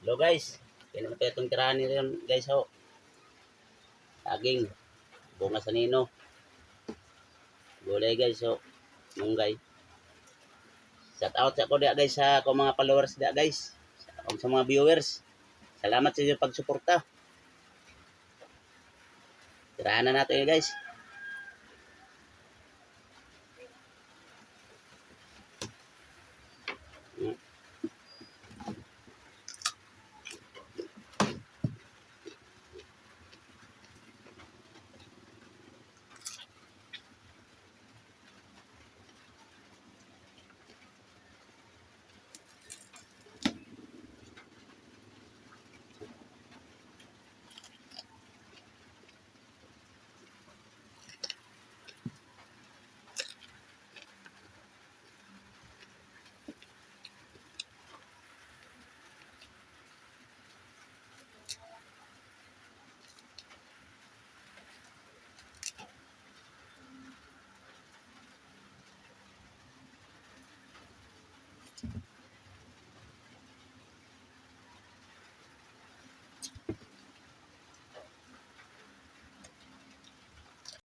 Hello guys. Kaya naman itong tirahan nila yun, guys, ho. Saging. Bunga sa nino. Gulay, guys, ho. Munggay. Shout out sa ako diya, guys, sa akong mga followers diya, guys. Sa mga viewers. Salamat sa inyong pagsuporta. Tirahan na natin yun, guys.